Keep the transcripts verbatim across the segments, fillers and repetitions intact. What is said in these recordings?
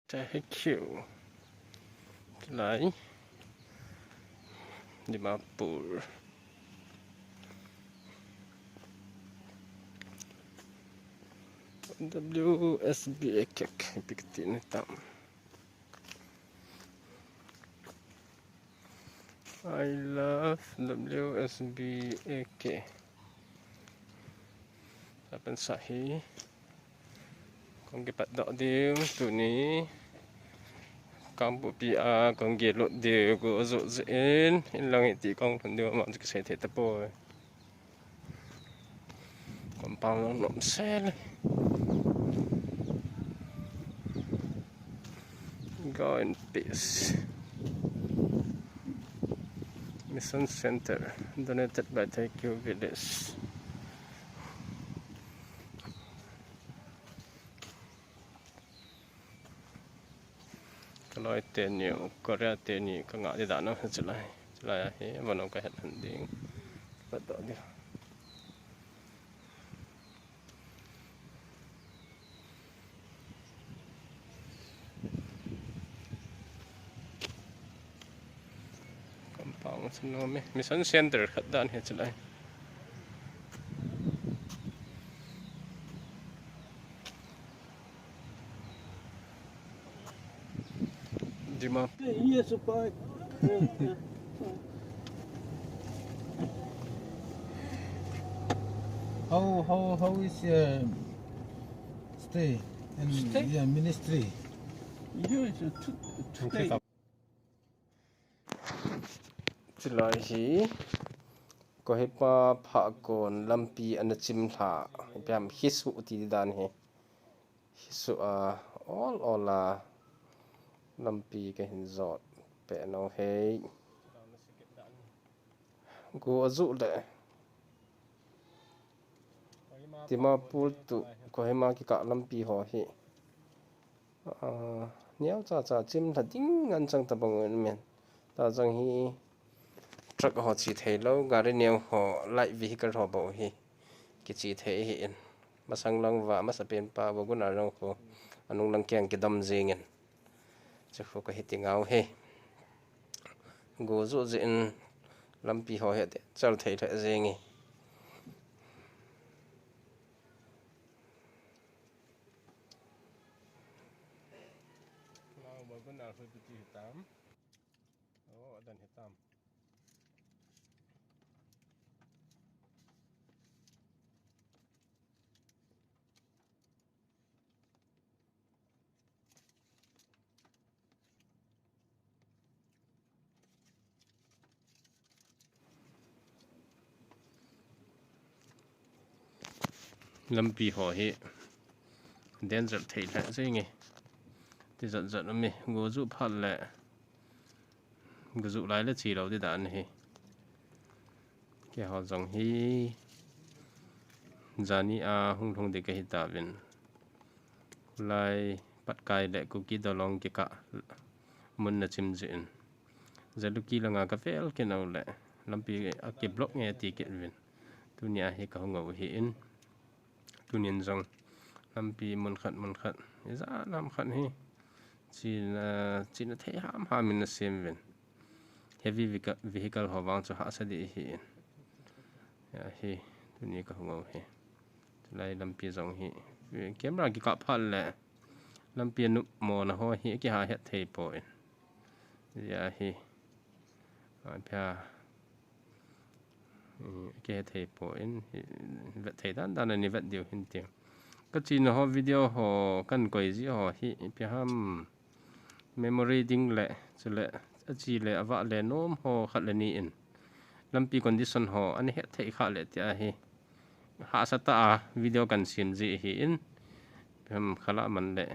Thank you. Lai. Dimapur. W S B A cake. Ipi kiti ni tam. I love W S B A cake. Apen sahi. Kong kipat doh diu tuni. Kangpokpi a kong kilut diu ko zo zen. In lang iti kong lhun diu ma kisei thei tapoi. Compound nom sel. Go in peace. Mission Center, donated by Thank You Village. Kaloi teni, Korea teni, kanga di dan a, chulai, chulai ahi, vano kahet han ding. Pat doh diu. Compound chu nom e. Mission Center khat dan hi chulai. Dima. Yes, bye. How, how, how is your stay and Stay? Yeah, ministry? Here is a two, two day. Chulai hi Kohima phah kon lampi ana chim lha, ipi ham, hisuh ti dan hi. Hisuh a, ol ol a lampi kahin jot peh nau hei. Go ajuh le. Dimapur to Kohima kikah lampi ho hi. Ah, neocha cha chim lha ding ngen chang tabang un men. Tah jong hi truck ho che thei lou, gari neo ho, light vehicle ho bou hi kiche thei ahi in. Masang lang uva, amasapen pa, WagonR jong khu, anung lang keng kidom jing in. Chu khu kahi ti ngau hi. Go juh jeh in lampi ho hi ati chal thei lheh jing e. Nau WagonR khu ipi ti hitam. Oh, adan hitam. Lampi ho hi danger thei lheh jing e. Tijat jat um e, go juh phat le, go juh lai le che lou ti dan ahi. Keiho jong hi jani a hung lhung ding kahi tauvin. Lai Patkai le Kuki Dolong kikah mun ana chim jeh in. Jalukie langa kavel kit nau le, lampi akiblock nge ti kit uvin. Tunia hi kahung u ahi in. Tunin jong lampi mun khat mun khat, ijat ham khat hi chena, chena thei ham ham in ana sem uvin. Heavy vehicle, vehicle ho vang chu hahsa ding ahi in. Hia hi, tuni kahung u hi. Chulai lampi jong hi, camera kikah phat le lampi anop mona ho hi akiha het thei poi. Hia hi. Apia. Kihe thei poi, vet thei dan dan a nei vet diu hin tin. Kachena ho video ho, kakoi ji ho hi, ipi ham memory ding le, chule, ache le, avah le, nom ho khat le ni in. Lampi condition ho, ana het thei kha le tia hi. Hahsa tah a video kasem ji ahi in. Ipi ham khala man le.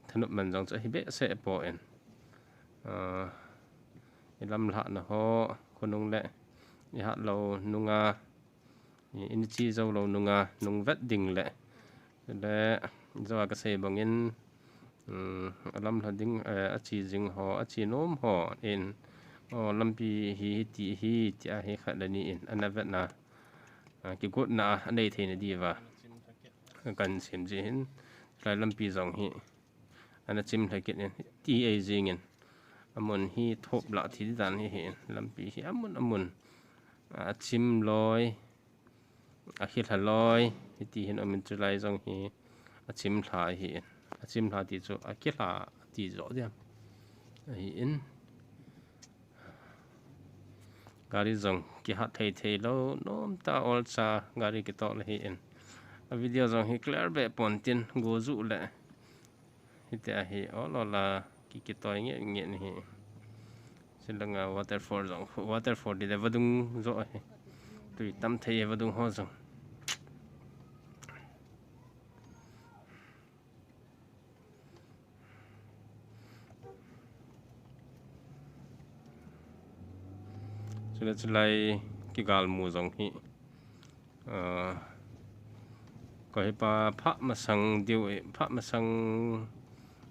Thanop man jong chu ahi behseh poi. Ah, ilamlhahna ho, khonung le, ihat lou nunga, i, iche jou lou nunga, nung vet ding le, le, jou a kasei bangin, um, alamlha ding, eh, ache jing ho, ache nom ho, in, oh, lampi hi, hiti hi, tia hi khat le ni in, ana vetna, ah, kigotna, anei theina diuva. Kasem ji hin, lai lampi jong hi. Ana chim lha kit in, ti ei jing in. Amun hi thop lah thei dan hi hi in. Lampi hi amun amun. Achim loi. Akhilha loi. Hiti hin amin chulai jong hi. Achim lha hi in. Achim lha ti chu akhilha ti jo diam. Ahi in. Gari jong kihat thei thei lou, nom ta ol cha gari kitol hi in. A video jong hi clear be pon tin go ju le. Hiti ahi ol ol a ki kitoi nge nge ni hi. Silanga waterfall jong, waterfall di le vadung jo ahi. Tui tam thei vadung ho jong. Chule chulai kigal mu jong hi, ah, ko hi pa pha masang diu e, pha masang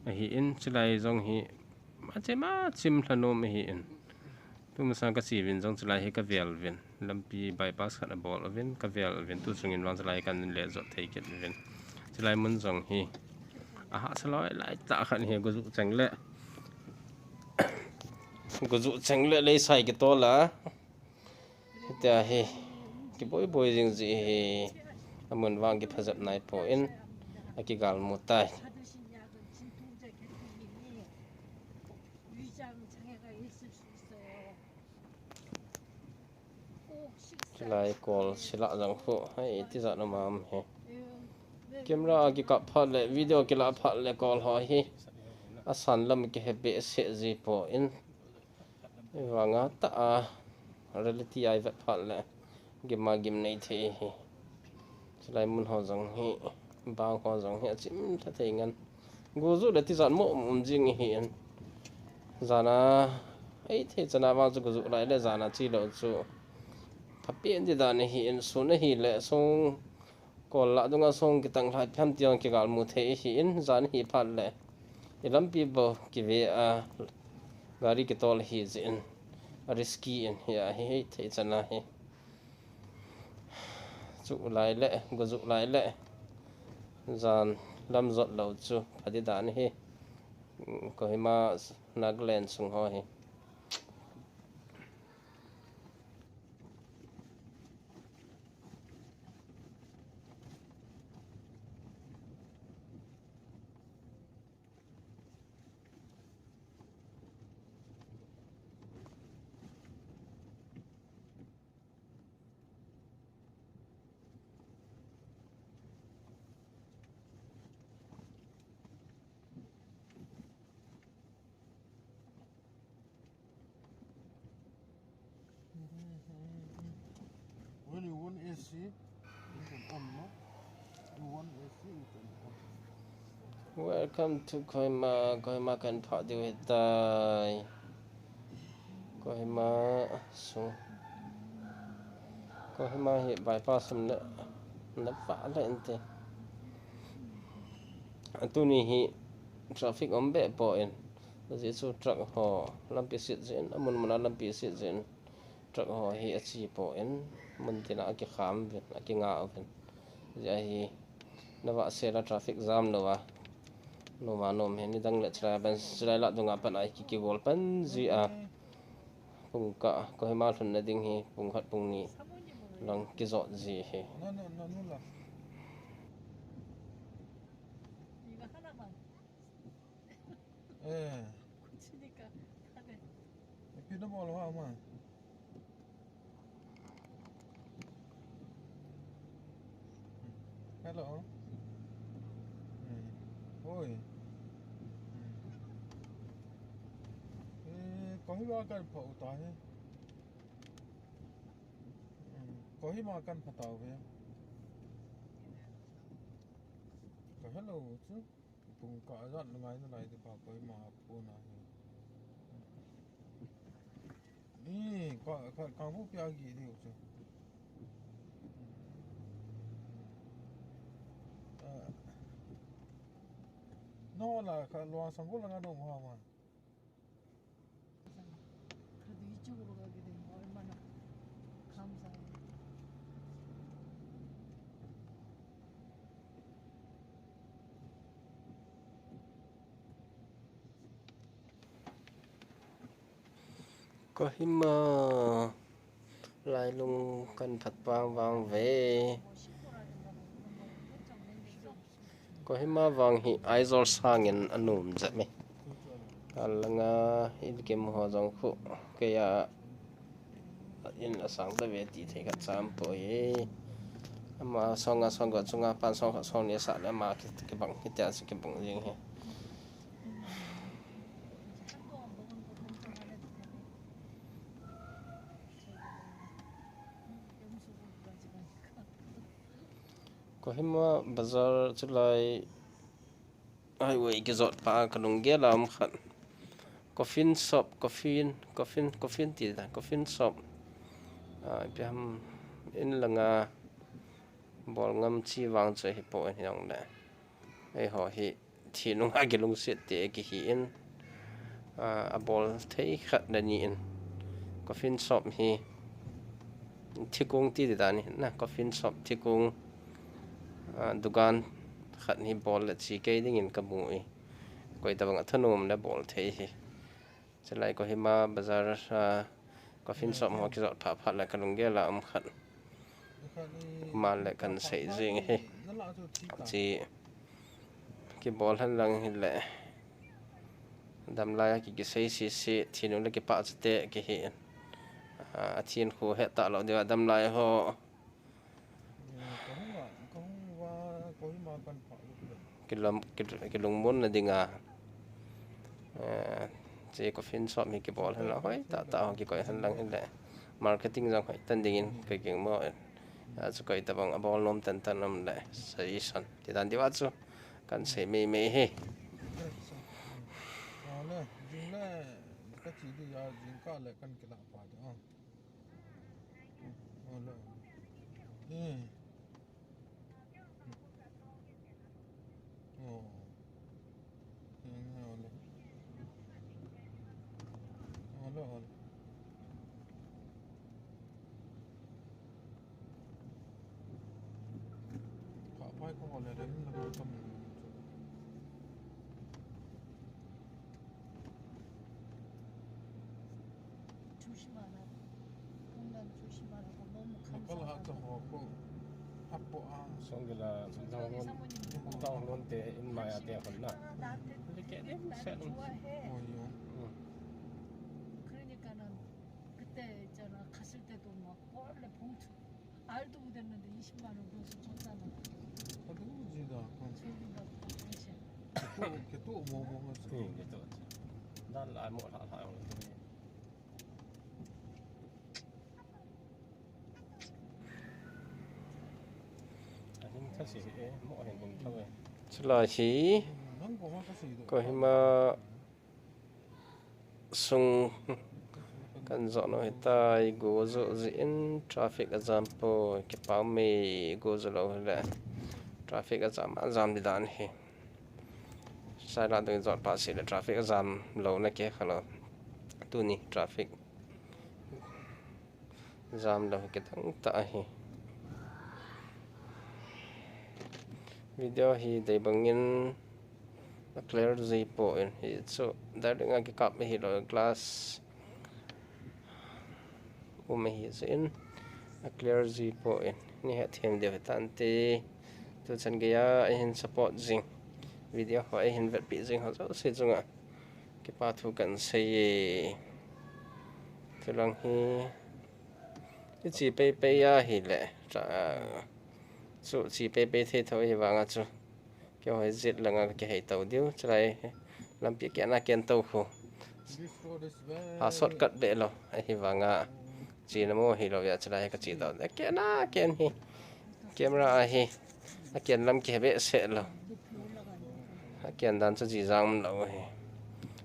ahi in, chulai jong hi ma che ma chim lha nom ahi in. Tu masang ka chi vin jong chulai hi ka vel vin. Lampi bypass khat a bol vin, ka vel vin. Tu sungin vang chulai kan le jot thei kit vin. Chulai mun jong hi. Aha, saloi lai ta khat hi go ju chang le. Go ju chang le lei sai kitol a. Tia hi. Kiboi boi jing ji hi. Amun vang kiphajep nai pon. Akigal mu tai. Chulai kol sila jang khu, hai, tijat na mam he. Camera a kikap phat le, video kila phat le kol ho hi. Asan lam kihe behseh ji pon. Vanga ta a, reality a i vet phat le. Gim a gim nei thei hi. Chulai mun ho jong hi, bang ho jong hi, achim lha thei ngan. Go ju le tijat mo um um jing hi in. Jana, ei thei chana vang chu go ju lai le jana chi lou chu. Pha pen di dan hi in, sun ahi le sung kol lah dunga sung kitang lhai phiam tiang kigal mu thei hi in, jan hi phat le. I lampi bo kive a, gari kitol hi ji in. A risky in hi a hi, hei thei chana hi. Chu lai le, go ju lai le. Jan lam jot lou chu, pha di dan hi. Kohima, Nagaland sung ho hi. When you want A C, you can on, no? You want A C, you can on. Welcome to Kohima. Kohima kan pha diu hitai. Kohima sung. Kohima hi bypass um le, na pha le inte. Tuni hi traffic um be pon. Ajeh chu truck ho lampi sit jin, amun muna lampi sit jin. Truck ho hi achi pon, mun tina akikham vin, akinga vin. Ajeh hi, nava sela traffic jam lou a. Numa nom hi nidang le chilai ban, chilai lah dunga pan a hi kikigol pan ji a. Pung kah, Kohima lhunna ding hi, pung khat pung ni lang kijot ji hi. Eh. Ipi nabol ham? Hello. Hmm. Oi. Hmm. Eh, Kohima kan pha u tahi. Hmm. Kohima kan pha tauve. Ka hello chu. Pung kah jat ngai nalai ti pa Kohima puna hi. Ni, ka, ka, ka bu pia gi diu chu. Ah. No la, ka luang sang bu la nga dong ha ma. Kohima lailung kan phat pang vang ve. Kohima vang hi Aizawl sangin anom jep e. Alanga in kim ho jong khu keiya in asang ta ve ti thei khat cha um poi. Ama song a song go chunga pan song khat song ni sa le ama ki, kibang hitia chu kibang jing hi. Kohima bazar chulai highway kijot pa ka lunggel a um khat. Coffin shop, coffin, coffin, coffin ti ta, coffin shop. Ah, ipi ham in langa bol ngam chi vang chu hi po in hi ong le. Eiho hi thi nunga kilungset te kihi in, ah, abol thei khat le ni in. Coffin shop hi thikung ti ti dan hi na, coffin shop thikung, ah, dukan khat hi bol le chi kei dingin ka mu e. Koi tabang a thanom le bol thei hi. Chulai Kohima bazar, ah, coffin shop ho kijot pha pha le ka lunggel a um khat. Aman le kan sei jing hi. Chi kibol hen lang hi le. Damlai a ki, kisei sisi, thi nung le kipah chate kihi in. Ah, a thin khu het ta lo diu a damlai ho. Kilam, kil-, kilungmon na dinga. Eh, chi coffin shop hi kibol hen lang hoi ta ta ho kikoi hen lang hi le. Marketing jong hoi tan dingin ka ging mo. Ah, chu koi tabang abol nom tan tan um le. Suggestion. Ti dan diu a chu. Kan sei mei mei hi. Ole, jing le, ka chi di ya, jing ka le kan kila pa di, ah. Ole. Eh. Oh. Eh, ole. Ole, ole. 조심하라고. 공간 조심하라고. 너무 감사하고. Songila, download, download te in maya te hon na. Like, eh, set on. Kaya, eh, 나는 좋아해. 어, 예. 응. 그러니까는 그때 있잖아, 갔을 때도 막 원래 봉투 알도 못 했는데 이십만 원 벌써 줬잖아. 아, 누구지, 나. 어. 저기 막 당신. 그또, 그또 뭐, 뭐, 뭐. 응, 그또. 난 알고 다, 다 알고 있네. Chulai hi Kohima sung kan jot u hitai, go jo jin traffic ajam poi, kipah me go jo lou hile traffic ajam ajam di dan hi. Saila ding jot pa sile traffic ajam lou na ke kha lou. Tuni traffic jam lou hi kidang tah ahi. Video hi dei bangin a clear ji poi, hichu direct a kikap ahilou, glass um ahi jeh in a clear ji poi, nei hethem diu hitante. Tuchan geiya eihin support jing, video ho eihin vetpi jing ho jouse chunga kipa thu kan sei e. Tulang hi, i chi peipei ahile, chu chi peipei thei tho ahivanga chu. Keiho hi jet langa ka kihei tou diu, chulai lampi kena ken tou khu. Ha shortcut be lou, ahivanga. Chi na mo hilou ya chulai ka chi tou. Kena ken hi. Camera ahi. A ken lam kihe behseh lou. A ken dan chu jijang um lou hi.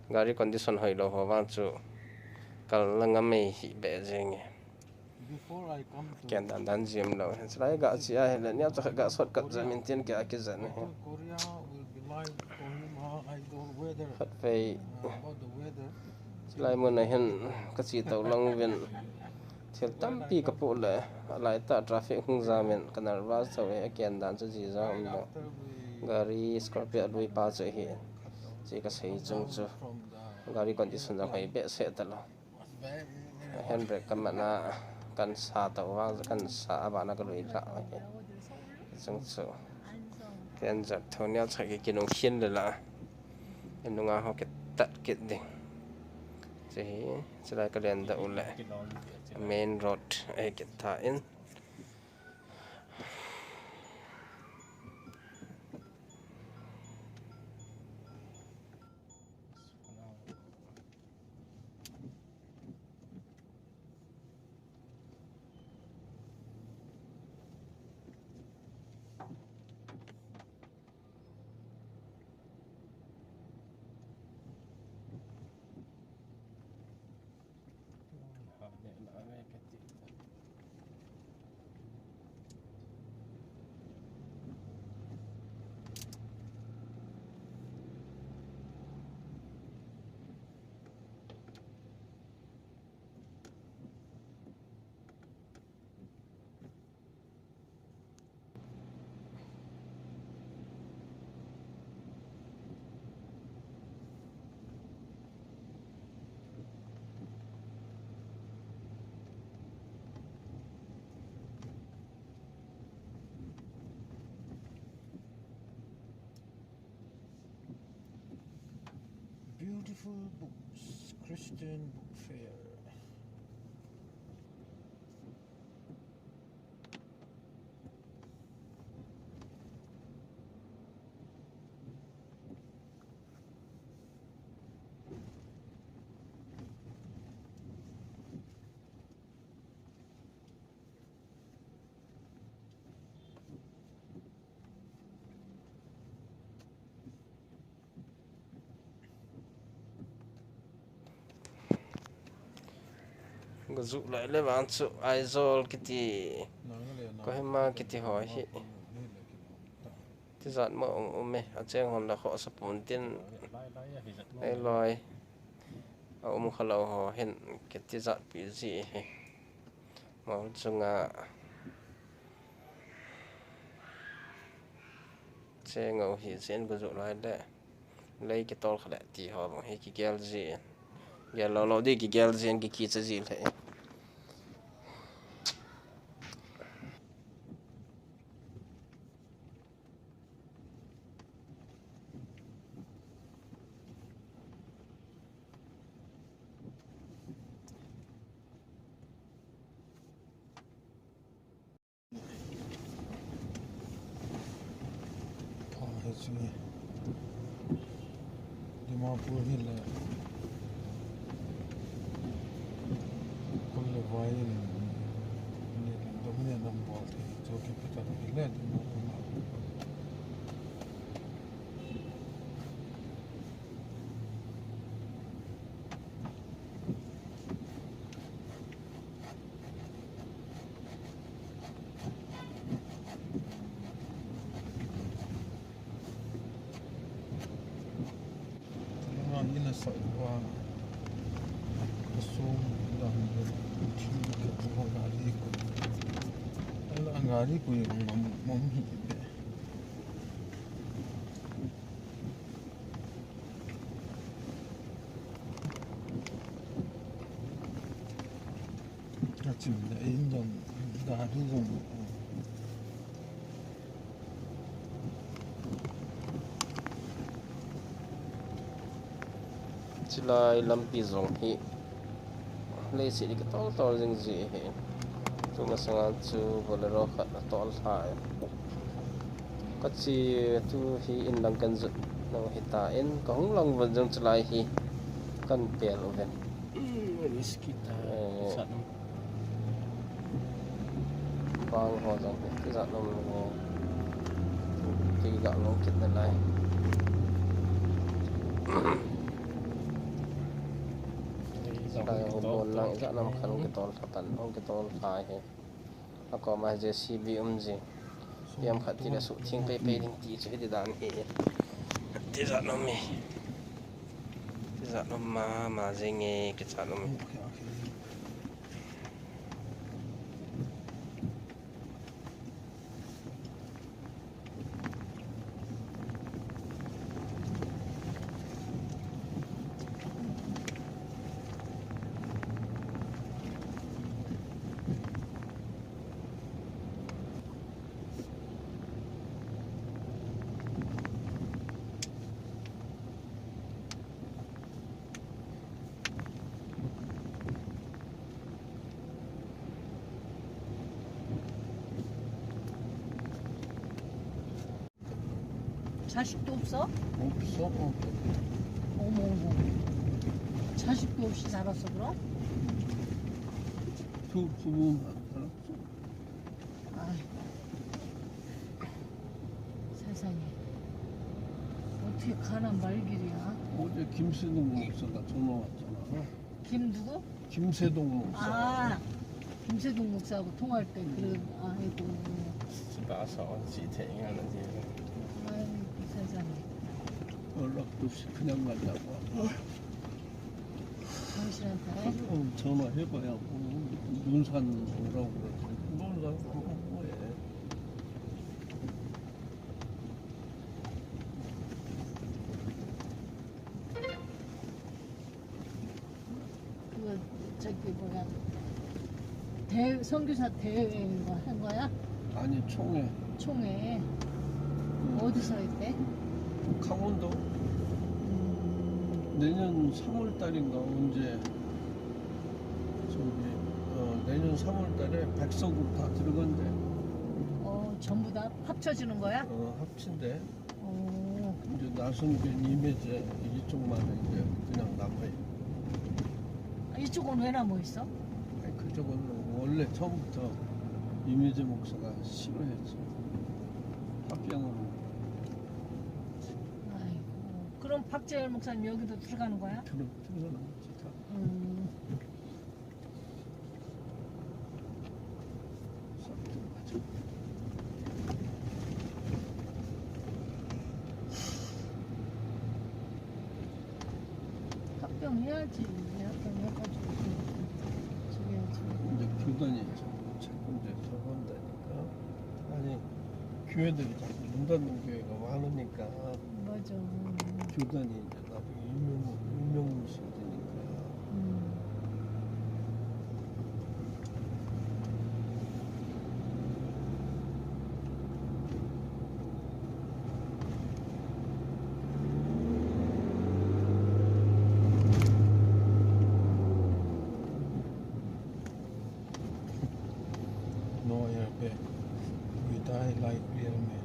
Gari condition hoilou ho vang chu kal la ngam mei hi be jeng e. Ken dan dan jim lou. Chulai ga chi ahile, nia chu ga shortcut jam in tin ke a kijen hi. Khatvei. Chulai mun a hin ka chi tou lang uvin. Thil tampi ka poh le, alai tah traffic hung jam in, ka nervous tou e, a ken dan chu jijang um lou. Gari Scorpio a lui pa chu hi, chi ka sei chung chu. Gari condition jong hoi behseh talou. Handbrake kamatna, kan sa tah vang, kan sa a bana kalui la. Chang chu. Ken jat thon nia chak ki kinung khin le la. Nunga ho kitat kit ding. Chehi, chulai kalen da u le. Main road, eh, kit ta in. Beautiful Books, Christian Book Fair. Ka ju lai le vang chu Aizawl kiti, Kohima kiti ho hi. Tijat ma um um e, acheng hon la khoh sa pon tin, nei loi. A um kha lou ho hin, kiti jat pi ji hi. Mol chunga che ngau hi chen ka ju lai le. Lei kitol kha le ti ho bang hi kigel ji. Gel lou lou di kigel ji, kikicha ji le. Pha hi chu ni. Dimapur hi le kul le vai in ni kan dom ni dom bol thei chu capital hi le Dimapur na. Ina sa uva kasung dan de thi ka tu gari ko. Ala gari ko yang mam mam hi de. Ka chim le in jong, gari jong. Chulai lampi jong hi leiset hi kitol tol jing ji hi. Tu masanga chu Bolero khat atol lha e. Ka chi tu hi in lang kan jot nau hi ta in, ka hung lang vat jong chulai hi kan pel u ven. Risk kita. Eh. Sat nam. Bang ho jong hi, ti jat nom lo. Ti ga lo kit na lai. Lai ho bon lang, jat nam khan kitol lha tan, kitol lha hi. Akoma J C B um jing. Hiam khat ti le suh thing pei pei ding ti chu hiti dan hi. Ti jat nom e. Ti jat nom ma, ma jing e, ki jat nom e. 자식도 없어? 없어, 없어. 어머, 어머. 자식도 없이 자랐어, 그럼? 두 부모만 살았어. 아, 세상에. 어떻게 가난 말길이야. 어제 김세동 목사가 전화 왔잖아. 김 누구? 김세동 목사. 아, 김세동 목사하고 통화할 때 그, 음. 아, 아이고. Basa on si thei ngan na ji. 아이고, 세상에. 연락도 없이 그냥 간다고. 당신한테? 어, 전화해봐야, 어, 눈산 오라고 그러지. 눈산 오라고 해. 그거 저기 뭐야, 대 선교사 대회 뭐 한 거야? 아니, 총회. 총회. 음. 어디서 했대? 강원도. 음. 내년 삼월 달인가 언제 저기, 어, 내년 삼월 달에 백석으로 다 들어간대. 어, 전부 다 합쳐지는 거야? 어, 합친대. 어. 이제 나성균, 이매재 이쪽만 이제 그냥 남아요. 아, 이쪽은 왜 남아 있어? 아니, 그쪽은 원래 처음부터 이매재 목사가 싫어했죠. 합병으로. 아이고. 그럼 박재열 목사님 여기도 들어가는 거야? 그럼 들어가는 거지, 다. 음. 합병해야지. 이제 합병해가지고. 저기, 저기. 이제 교단이 자꾸, 자꾸 이제 들어간다니까. 아니, 교회들이 자꾸 문 닫는 교회가 많으니까. 맞아. 교단이 이제 나도 유명, 유명무실되니까. 음. No airbag. We die like real men.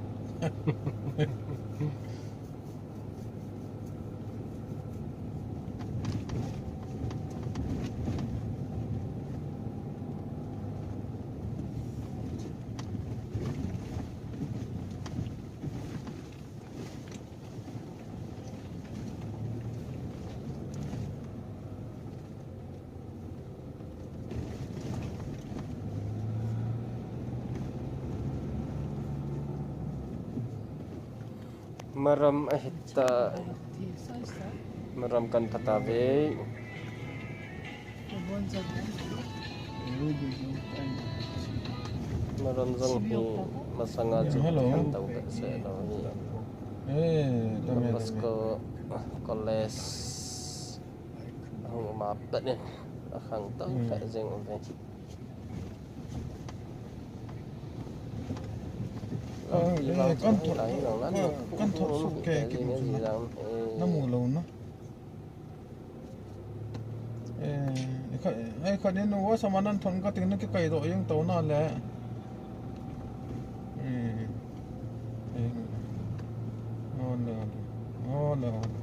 Maram ahita. Maram kan phatauve. Maram jong hi masanga chu hello. Tau behseh lou hi. Eh, Don Bosco College. Ahung um a pat in akhang tau lheh jeng uve. Lampi vang chu hilai hi jong nan, kan thot suk ke, ke jing e, jing jang, eh. Na mu lou na. Eh, khat, eh, khat in washerman an thon ka ting na kikai doh jeng tau na le. Eh, eh. Ole, ole. Ole, ole.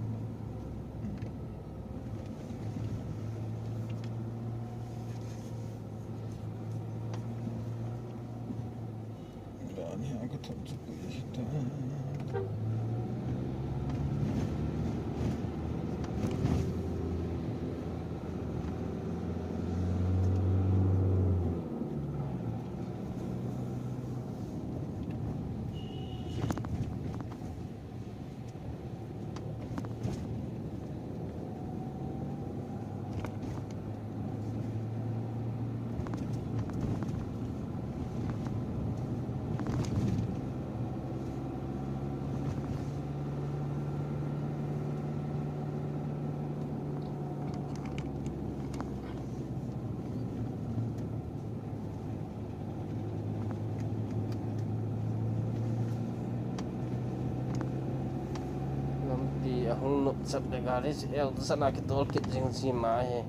Lampi ahung nop chat le gari chu el ta sana kitol kit jing chi ma hi.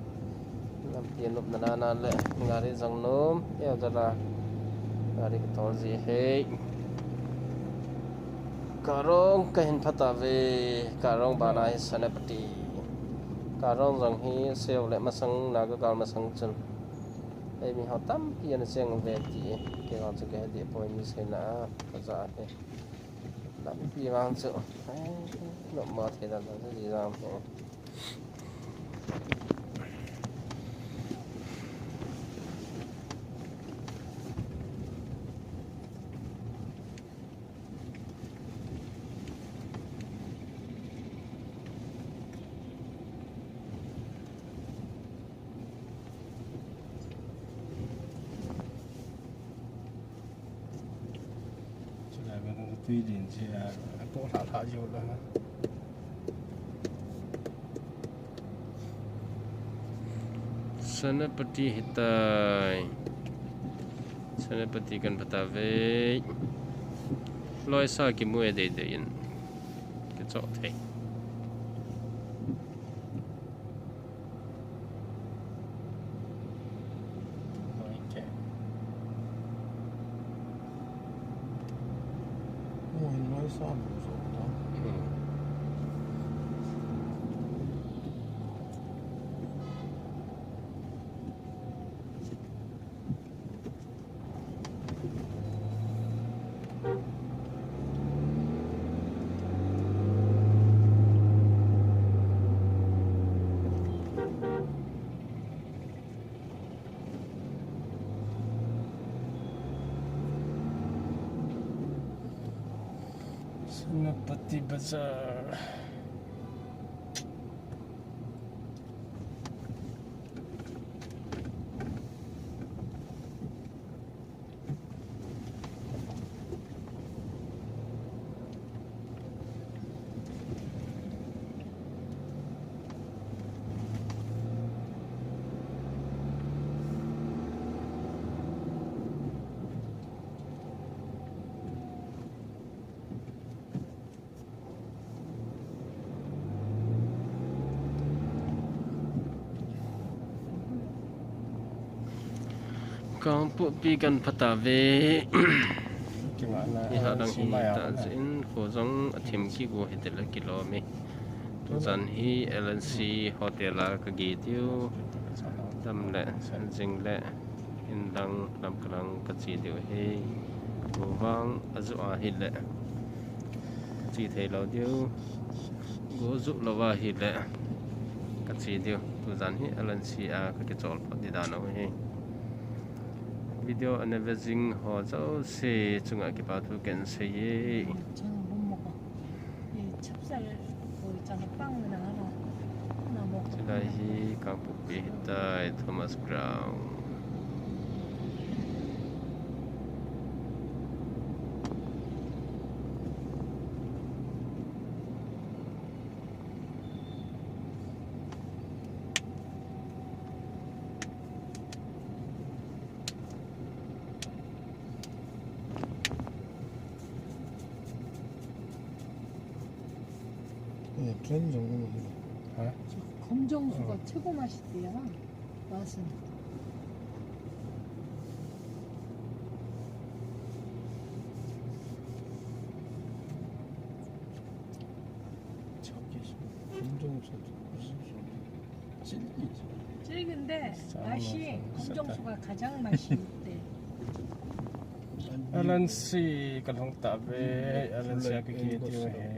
Lampi anopna nana le gari jong nom el ta la gari kitol ji hi. Karong kahin phat tave, Karong bana hi Senapati. Karong jong hi seo le masang, Naga gal masang chun. Ei mi ho tampi ana cheng ve ti. Kei vang chu kahe deh poi mi seina a, kaja hi. Lampi vang chu. Ei, no ma thei dan dan ji jam hi. Chulai vang tui din che a, a to hla hla jo la. Senapati hitai. Senapati kan phat tave. Loisa kimu e dei dei in. Kichoh thei. Okay. Ui, loisa mu so ta. Hmm. Senapati Bazar. Kangpokpi kan phat tave. Kima na, hi ha dang hi ta jin ko jong athim kigo hi tele kilom e. Tujan hi L N C hotel a kage diu. Dam le jing le. Indang lam kalang kache diu ahi. Go vang ajuh ahile kache thei lou diu. Go juh lou ahile kache diu. Tujan hi L N C a kakichol phot di dan u ahi. Video ana ve jing ho jouse chunga kipa thu kahin sei e. Chulai hi Kangpokpi hitai, Thomas Ground. 예, 트램 정도는 해요. 아? 저 검정수가 어. 최고 맛있대요. 맛은. 저기 검정수. 질기지. 질긴데 쌍-, masih 쌍-, 쌍-, 검정수가 가장 맛이 있대. L N C kalhung tave, L N C a kaki tiu ahi.